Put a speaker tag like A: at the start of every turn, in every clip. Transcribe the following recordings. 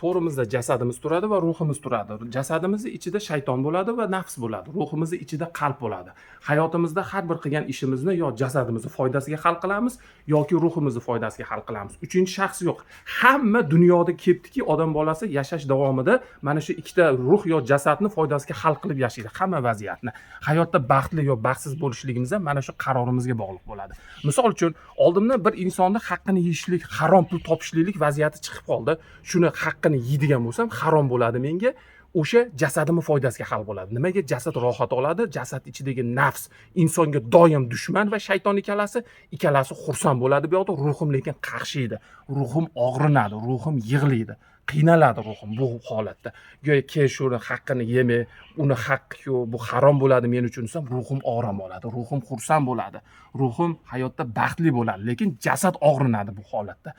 A: To'g'rimizda jasadimiz turadi va ruhimiz turadi. Jasadimizni ichida shayton bo'ladi va nafs bo'ladi. Ruhimizni ichida qalb bo'ladi. Hayotimizda har bir qilgan ishimizni yo jasadimizni foydasiga hal qilamiz, yoki ruhimizni foydasiga hal qilamiz. Uchinchi shaxs yo'q. Hamma dunyoda kelibdiki, odam bolasi yashash davomida mana shu ikkita ruh yo jasadni foydasiga hal qilib yashaydi hamma vaziyatni. Hayotda baxtli yo baxtsiz bo'lishligimiz ham mana shu qarorimizga bog'liq bo'ladi. Misol uchun, oldimdan bir insonni haqqini yeyishlik, harom pul topishlik vaziyati chiqib qoldi. Shuni haqqini yeydigan bo'lsam, harom bo'ladi menga. O'sha jasadimni foydasiga hal bo'ladi. Nimaga? Jasad rohat oladi, jasad ichidagi nafs insonga doim dushman va shayton ikkalasi xursand bo'ladi bu yoqda, ruhim lekin qaqshiydi. Ruhim og'rinadi, ruhim yig'laydi. Qiynaladi ruhim bu holatda. Go'yo shuni haqqini yema, uni haqqi-ku, bu harom bo'ladi men uchun desam, ruhim orom oladi, ruhim xursand bo'ladi. Ruhim hayotda baxtli bo'ladi, lekin jasad og'rinadi bu holatda.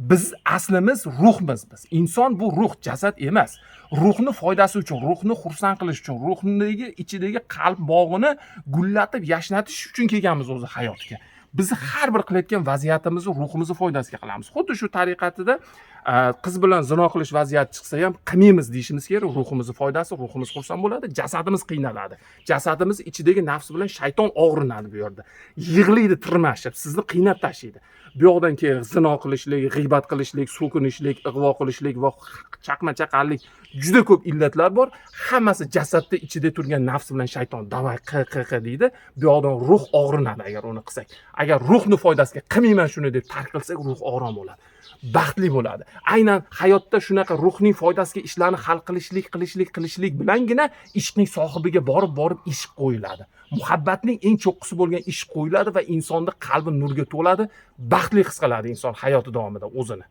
A: Biz aslimiz ruhmiz biz. Inson bu ruh, jasad emas. Ruhni foydasi uchun, ruhni xursand qilish uchun, ruhnidagi ichidagi qalb bog'ini gullatib yashnatish uchun kelganmiz o'zi hayotga. Biz har bir qilayotgan vaziyatimizni ruhimizni foydasiga qilamiz. Xuddi shu tariqatida qiz bilan zino qilish vaziyati chiqsa ham qilmaymiz deyishimiz kerak. Ruhimizni foydasi, ruhimiz xursand bo'ladi, jasadimiz qiynaladi. Jasadimiz ichidagi nafs bilan shayton og'rinadi bu yerda. Yig'laydi tirmashib, sizni qiynab tashlaydi. Bu yoqdan keyin zino qilishlik, g'iybat qilishlik, so'kinishlik, ig'vo qilishlik va chaqma chaqarlik, juda ko'p illatlar bor. Hammasi jasadda ichida turgan nafs bilan shayton давай qi qi qi deydi. Bu yoqdan ruh og'rinadi agar uni qilsak. Agar ruhni foydasiga qilmayman shuni deb tark qilsak, ruh orom bo'ladi. Baxtli bo'ladi. Aynan hayotda shunaqa ruhning foydasiga ishlarni hal qilishlik, qilishlik, qilishlik bilangina ishqning sohibiga borib-borib ishq qo'yiladi. Muhabbatning eng cho'qqisi bo'lgan ishq qo'yiladi va insonni qalbi nurga to'ladi, baxtli his qiladi inson hayoti davomida o'zini.